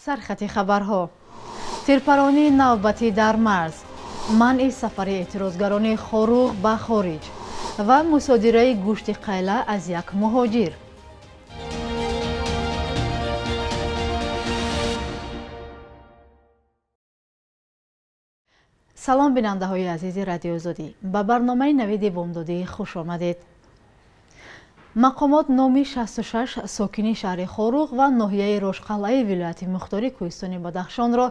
Сархати хабарҳо: тирпаронии навбатӣ дар марз, манъи сафари эътирозгарони Хоруғ ба хориҷ ва мусодираи гӯшти қайла аз як муҳоҷир. Салом, бинандаҳои азизи Радиои Озодӣ, ба барномаи Навиди бомдодӣ хуш омадед. Мақомот номи 66 сокини шаҳри Хоруғ ва ноҳияи Рошқалъаи вилояти мухтори Кӯҳистони Бадахшонро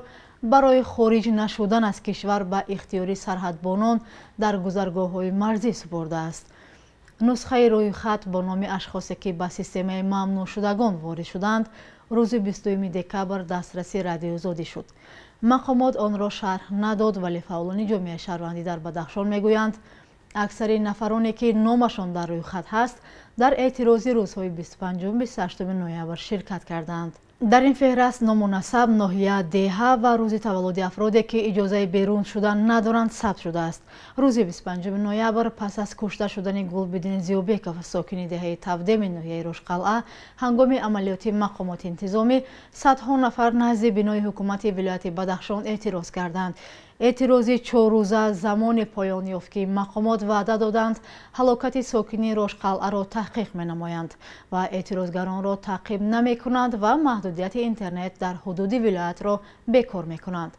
барои хориҷ нашудан аз кишвар ба ихтиёри сарҳадбонон дар гузаргоҳҳои марзӣ супурдааст. Нусхаи рӯйхат бо номи ашхосе, ки ба системаи мамнӯъшудагон ворид шуданд, рӯзи 22 декабр дастраси Радиои Озодӣ шуд. Мақомот онро шарҳ надод, вале фаъолони ҷомеаи шаҳрвандӣ дар Бадахшон мегӯянд, аксари нафароне, ки номашон дар рӯйхат ҳаст, дар эътирози рӯзҳои 25-28 ноябр ширкат карданд. Дар ин феҳраст ному насаб, ноҳия, деҳа ва рӯзи таваллуди афроде, ки иҷозаи берун шудан надоранд, сабт шудааст. Рӯзи 25 ноябр пас аз кушта шудани Гулбиддин Зиёбеков, сокини деҳаи Тавдеми ноҳияи Рошқалъа, ҳангоми амалиёти мақомоти интизомӣ садҳо нафар назди бинои ҳукумати вилояти Бадахшон эътироз карданд. Эътирози чоррӯза замоне поён ёфт, ки мақомот ваъда доданд, ҳалокати сокини Рошқалъаро таҳқиқ менамоянд ва эътирозгаронро таъқиб намекунанд ва маҳдудияти интернет дар ҳудуди вилоятро бекор мекунанд.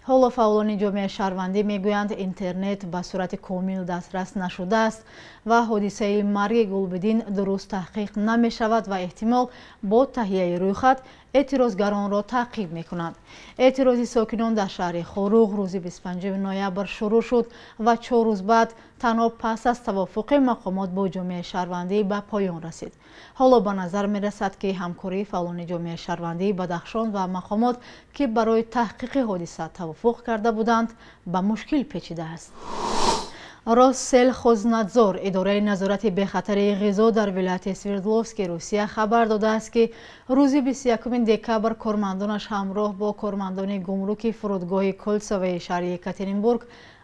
Ҳоло фаъолони ҷомеаи шаҳрвандӣ мегӯянд, интернет ба сурати комил дастрас нашудааст ва ҳодисаи марги Гулбиддин дуруст таҳқиқ намешавад ва эҳтимол бо таҳияи рӯйхат эътирозгаронро таъқиб мекунанд. Эътирози сокинон дар шаҳри Хоруғ рӯзи 25 ноябр шурӯъ шуд ва 4 рӯз баъд танҳо пас аз тавофуқи мақомот бо ҷомеаи шаҳрвандӣ ба поён расид. Ҳоло ба назар мерасад, ки ҳамкории фаъолони ҷомеаи шаҳрвандии Бадахшон ва мақомот, ки барои таҳқиқи ҳодиса тавофуқ карда буданд, ба мушкил печидааст. Россельхознадзор, идораи назорати бехатарии ғизо дар вилояти Свердловски Русия, хабар додааст, ки рӯзи 21 декабр кормандонаш ҳамроҳ бо кормандони гумруки фурудгоҳи Кольцоваи шаҳри Екатеринбург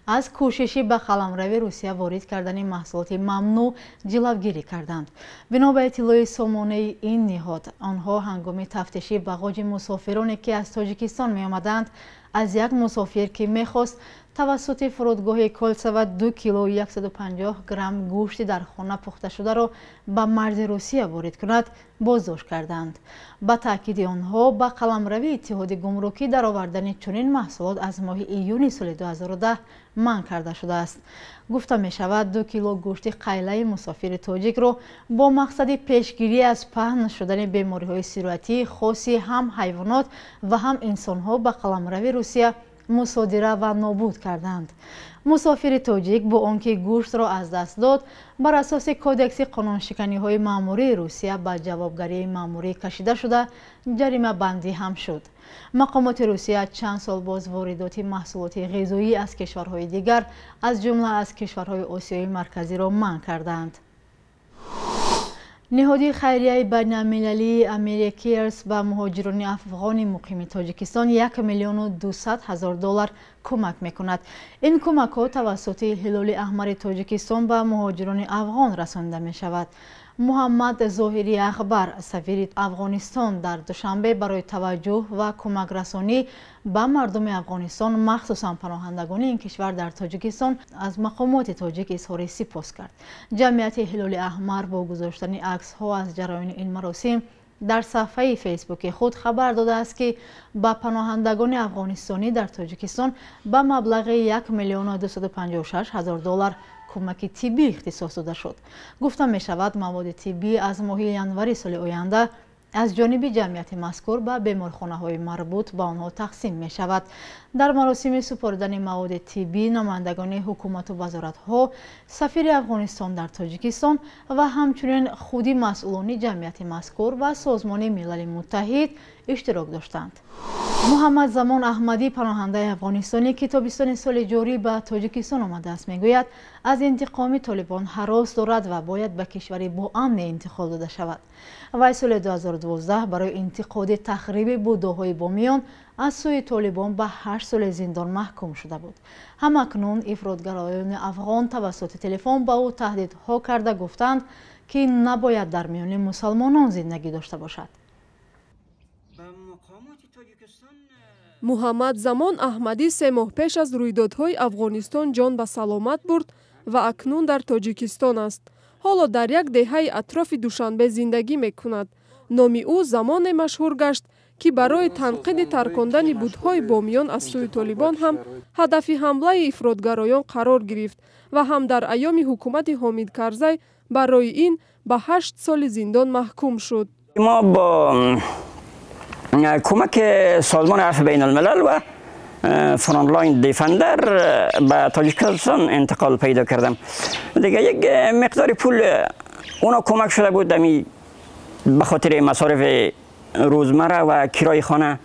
аз кӯшиши ба қаламрави Русия ворид кардани маҳсулоти мамнӯъ ҷилавгирӣ карданд. Бино ба иттилои сомонаи ин ниҳод, онҳо ҳангоми тафтиши бағоҷи мусофироне, ки аз Тоҷикистон меомаданд, аз як мусофир, ки мехост тавассути фурудгоҳи Кольцова 2 кило 150 грамм гӯшти дар хона пухташударо ба марзи Русия ворид кунад, боздошт карданд. Ба таъкиди онҳо, ба қаламрави иттиҳоди гумрукӣ даровардани чунин маҳсулот аз моҳи июни соли 2010 манъ карда шудааст. Гуфта мешавад, 2 кило гӯшти қайлаи мусофири тоҷикро бо мақсади пешгирӣ аз паҳн шудани бемориҳои сироятии хоси ҳам ҳайвонот ва ҳам инсонҳо ба қаламрави Русия мусодира ва нобуд карданд. Мусофири тоҷик бо он ки гӯштро аз даст дод, бар асоси кодекси қонуншиканиҳои маъмурии Русия ба ҷавобгарии маъмурӣ кашида шуда, ҷаримабандӣ ҳам шуд. Мақомоти Русия чанд сол боз воридоти маҳсулоти ғизоӣ аз кишварҳои дигар, аз ҷумла аз кишварҳои Осиёи Марказиро манъ карданд. Ниҳоди хайрияи байналмилалии Америкерс ба муҳоҷирони афғони муқими Тоҷикистон 1 200 000 доллар кӯмак мекунад. Ин кӯмакҳо тавассути Ҳилоли Аҳмари Тоҷикистон ба муҳоҷирони афғон расонида мешавад. Муҳаммад Зоҳири Ахбар, сафири Афғонистон дар Душанбе, барои таваҷҷӯҳ ва кӯмакрасонӣ ба мардуми Афғонистон, махсусан паноҳандагони ин кишвар дар Тоҷикистон, аз мақомоти тоҷик изҳори сипос кард. Ҷамъияти Ҳилоли Аҳмар бо гузоштани аксҳо аз ҷараёни ин маросим дар саҳфаи фейсбуки худ хабар додааст, ки ба паноҳандагони афғонистонӣ дар Тоҷикистон ба маблағи 1 256 000 доллар кӯмаки тиббӣ ихтисос дода шуд. Гуфта мешавад, маводи тиббӣ аз моҳи январи соли оянда аз ҷониби ҷамъияти мазкур ба беморхонаҳои марбут ба онҳо тақсим мешавад. Дар маросими супоридани маводи тиббӣ намояндагони ҳукумату вазоратҳо, сафири Афғонистон дар Тоҷикистон ва ҳамчунин худи масъулони ҷамъияти мазкур ва Созмони Милали Муттаҳид иштирок доштанд. Муҳаммадзамон Аҳмадӣ, паноҳандаи афғонистонӣ, ки тобистони соли ҷорӣ ба Тоҷикистон омадааст, мегӯяд, аз интиқоми толибон ҳарос дорад ва бояд ба кишвари боамне интиқол дода шавад. Вай соли 2012 барои интиқоди тахриби буддоҳои Бомиён аз сӯи толибон ба 8 соли зиндон маҳкум шуда буд. Ҳамакнун ифротгароёни афғон тавассути телефон ба ӯ таҳдидҳо карда гуфтанд, ки набояд дар миёни мусалмонон зиндагӣ дошта бошад. Муҳаммадзамон Аҳмадӣ 3 моҳ пеш аз рӯйдодҳои Афғонистон ҷон ба саломат бурд ва акнун дар Тоҷикистон аст. Ҳоло дар як деҳаи атрофи Душанбе зиндагӣ мекунад. Номи ӯ замоне машҳур гашт, ки барои танқиди таркондани будҳои Бомиён аз сӯи Толибон ҳам ҳадафи ҳамлаи ифротгароён қарор гирифт ва ҳам дар айёми ҳукумати Ҳомид Карзай барои ин ба 8 соли зиндон маҳкум шуд. Мо бо кӯмак созмони عفو بین الملل و Frontline Defender به تاجیکستان انتقال پیدا کردم. دیگه یک مقدار پول اونا کمک شده بود به خاطر مصارف روزمره و کرای خانه.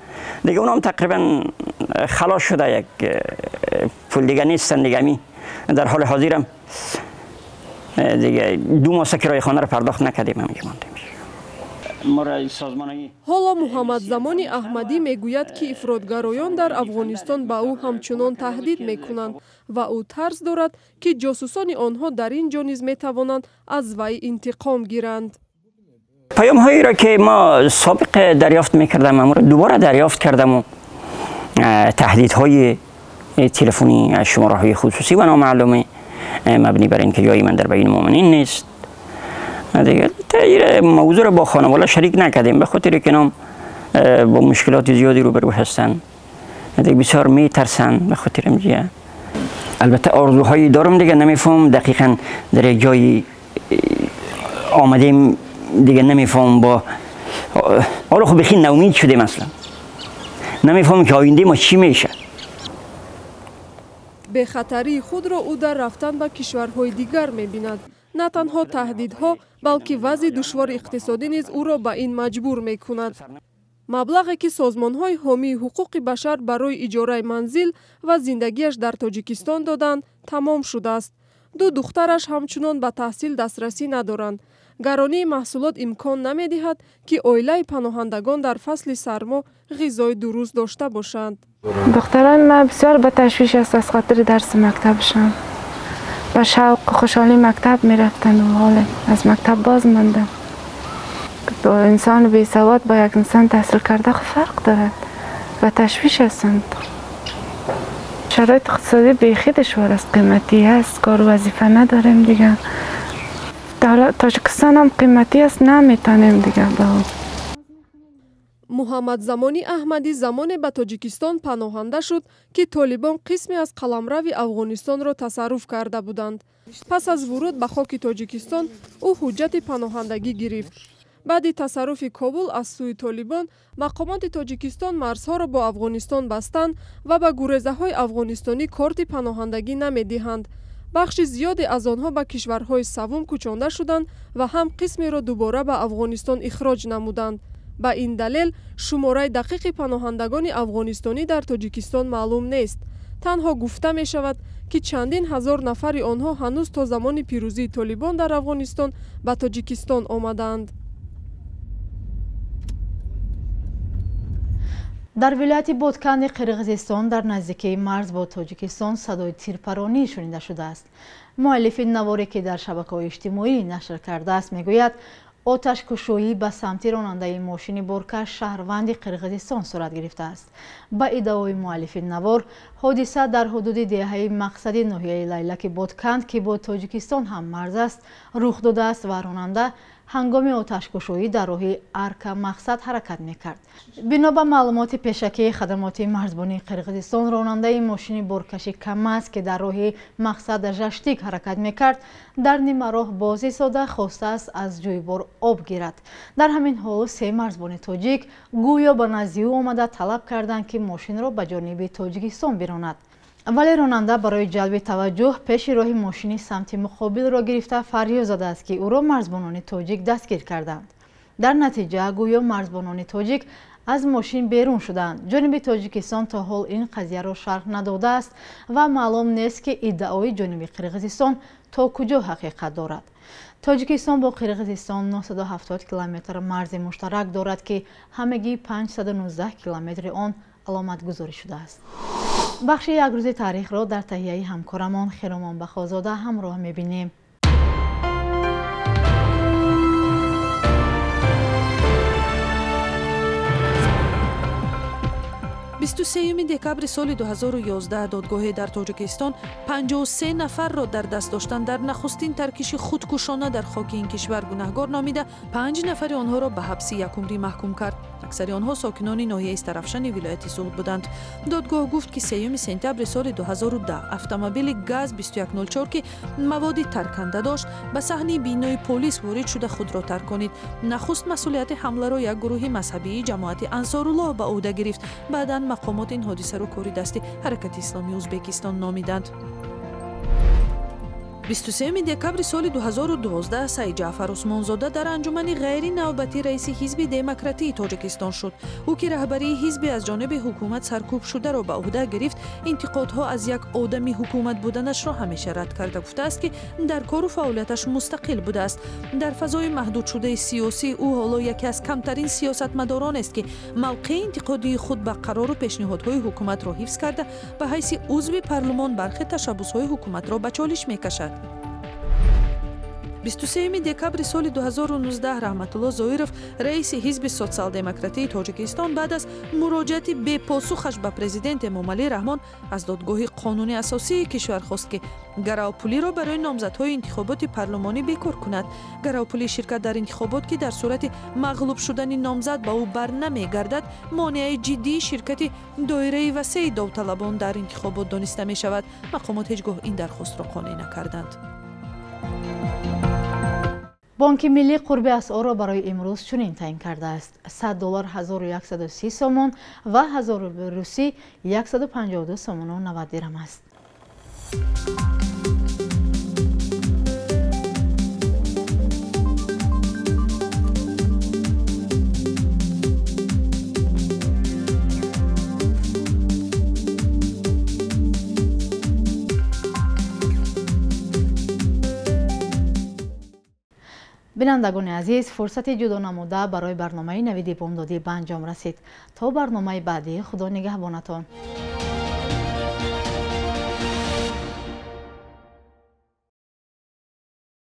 دیگه اونام تقریبا خلاص شده، یک پول دیگه نیستن دیگه. می در حال حاضرم دیگه 2 ماه کرای خانه رو پرداخت نکردیم، همینجا ماندیم. Ҳоло Муҳаммадзамони Аҳмадӣ мегӯяд, ки ифротгароён дар Афғонистон ба ӯ ҳамчунон таҳдид мекунанд ва ӯ тарс дорад, ки ҷосусони онҳо дар ин ҷо низ метавонанд аз вай интиқом гиранд. Паёмҳоеро ки мо собиқ дарёфт мекардам, амро дубора дарёфт кардаму таҳдидҳои телефонӣ аз шумораҳои хусусӣ ва номаълуме мабни бар ин ки ҷои ман дар байни муъминин нест. دیگه تغییر موضوع رو با خانواده شریک نکردیم به خاطر که نام با مشکلات زیادی روبرو هستن، دیگه بسیار میترسن به خاطر اینجا. البته آرزوهایی دارم دیگه، نمیفهم دقیقاً در یک جایی آمدیم دیگه، نمیفهم با حالا خب بخی ناامید شدیم، اصلا نمیفهم که آینده ما چی میشه. Бехатарии худро ӯ дар рафтан ба кишварҳои дигар мебинад. На танҳо таҳдидҳо, балки вазъи душвори иқтисодӣ низ ӯро ба ин маҷбур мекунад. Маблағе, ки созмонҳои ҳомии ҳуқуқи башар барои иҷораи манзил ва зиндагиаш дар Тоҷикистон доданд, тамом шудааст. 2 духтараш ҳамчунон ба таҳсил дастрасӣ надоранд. Гаронии маҳсулот имкон намедиҳад, ки оилаи паноҳандагон дар фасли сармо ғизои дуруст дошта бошанд. Духтарони ман бисёр ба ташвиш аст аз хотири дарси мактабшон. Ба шавқу хушҳолӣ мактаб мерафтанд ва ҳоле аз мактаб боз монданд. Инсони бесавод бо як инсон таҳсил карда фарқ дорад. Ба ташвиш ҳастанд. Шароити иқтисодӣ бехӣ душвор аст, қиматӣ аст, кору вазифа надорем дигар. Тоҷикистон ҳам қиматӣ аст, наметавонем дигар ба ӯ. Муҳаммадзамони Аҳмадӣ замоне ба Тоҷикистон паноҳанда шуд, ки Толибон қисме аз қаламрави Афғонистонро тасарруф карда буданд. Пас аз вуруд ба хоки Тоҷикистон ӯ ҳуҷҷати паноҳандагӣ гирифт. Баъди тасарруфи Кобул аз сӯи Толибон, мақомоти Тоҷикистон марзҳоро бо Афғонистон бастанд ва ба гурезаҳои афғонистонӣ корти паноҳандагӣ намедиҳанд. Бахши зиёде аз онҳо ба кишварҳои саввум кӯчонда шуданд ва ҳам қисмеро дубора ба Афғонистон ихроҷ намуданд. Ба ин далел шумораи дақиқи паноҳандагони афғонистонӣ дар Тоҷикистон маълум нест. Танҳо гуфта мешавад, ки чандин ҳазор нафари онҳо ҳанӯз то замони пирӯзии Толибон дар Афғонистон ба Тоҷикистон омаданд. Дар вилояти Ботканди Қирғизистон дар наздикии марз бо Тоҷикистон садои тирпаронӣ шунида шудааст. Муаллифи наворе, ки дар шабакаҳои иҷтимоӣ нашр кардааст, мегӯяд, оташкушоӣ ба самти ронандаи мошини боркаш шаҳрванди Қирғизистон сурат гирифтааст. Ба иддаои муаллифи навор, ҳодиса дар ҳудуди деҳаи Мақсади ноҳияи Лайлаки Ботканд, ки бо Тоҷикистон ҳам марз аст, рух додааст ва ронанда ҳангоми оташкушоӣ дар роҳи Арка Мақсад ҳаракат мекард. Бино ба маълумоти пешакии хадамоти марзбонии Қирғизистон, ронандаи мошини боркаши КамАЗ, ки дар роҳи Мақсад Жаштик ҳаракат мекард, дар нимароҳ боз истода хостааст аз ҷӯйбор об гирад. Дар ҳамин ҳол 3 марзбони тоҷик гӯё ба назди ӯ омада талаб карданд, ки мошинро ба ҷониби Тоҷикистон биронад. Вале ронанда барои ҷалби таваҷҷӯҳ пеши роҳи мошини самти муқобилро гирифта фарёд задааст, ки ӯро марзбонони тоҷик дастгир карданд. Дар натиҷа гӯё марзбонони тоҷик аз мошин берун шуданд. Ҷониби Тоҷикистон то ҳол ин қазияро шарҳ надодааст ва маълум нест, ки иддаои ҷониби Қирғизистон то куҷо ҳақиқат дорад. Тоҷикистон бо Қирғизистон 970 километр марзи муштарак дорад, ки ҳамагӣ 519 километри он аломатгузорӣ шудааст. Бахши як рӯзи таърихро дар таҳияи ҳамкорамон Хиромон Бахозода ҳамроҳ мебинем. 23 декабри соли 2011 додгоҳе дар Тоҷикистон 53 нафарро дар даст доштан дар нахустин таркиши худкушона дар хоки ин кишвар гунаҳгор номида, 5 нафари онҳоро ба ҳабси якумрӣ маҳкум кард. Аксари онҳо сокинони ноҳияи Истарафшани вилояти Суғд буданд. Додгоҳ гуфт, ки 3 сентябри соли 2010 автомобили ГАЗ 2104, ки маводи тарканда дошт, ба саҳни бинои полис ворид шуда худро тарконид. Нахуст масъулияти ҳамларо як гурӯҳи мазҳабии ҷамоати Ансоруллоҳ ба ӯҳда гирифт. Баъдан мақомот ин ҳодисаро кори дасти Ҳаракати Исломии Ӯзбекистон номиданд. 23 декабри соли 2012 Саид Ҷаъфар Усмонзода дар анҷумани ғайринавбатӣ раиси ҳизби демократии Тоҷикистон шуд. Ӯ ки раҳбарии ҳизби аз ҷониби ҳукумат саркӯб шударо ба ӯҳда гирифт, интиқодҳо аз як одами ҳукумат буданашро ҳамеша рад карда, гуфтааст, ки дар кору фаъолияташ мустақил будааст. Дар фазои маҳдудшудаи сиёсӣ ӯ ҳоло яке аз камтарин сиёсатмадоронест, ки мавқеи интиқодии худ ба қарору пешниҳодҳои ҳукуматро ҳифз карда, ба ҳайси узви парлумон бархе ташаббусҳои ҳукуматро ба чолиш мекашад. 23 декабри соли 2019 Раҳматулло Зоиров, раиси ҳизби социал-демократии Тоҷикистон, баъд аз муроҷиати бепосухаш ба президент Эмомалӣ Раҳмон аз додгоҳи қонуни асосии кишвар хост, ки гаравпулиро барои номзадҳои интихоботи парлумонӣ бекор кунад. Гаравпулии ширкат дар интихобот, ки дар сурати мағлуб шудани номзад ба ӯ бар намегардад, монеаи ҷиддии ширкати доираи васеи довталабон дар интихобот дониста мешавад. Мақомот ҳеҷ гоҳ ин дархостро қонеъ накарданд. Бонки миллӣ қурби асъорро барои имрӯз чунин таъин кардааст: 100 доллар 1130 сомон ва 1000 рубли русӣ 152 сомону 90 дирам аст. Бинандагони азиз, фурсати ҷудо намуда барои барномаи навиди бомдодӣ ба анҷом расид. То барномаи баъдӣ, Худо нигаҳбонатон.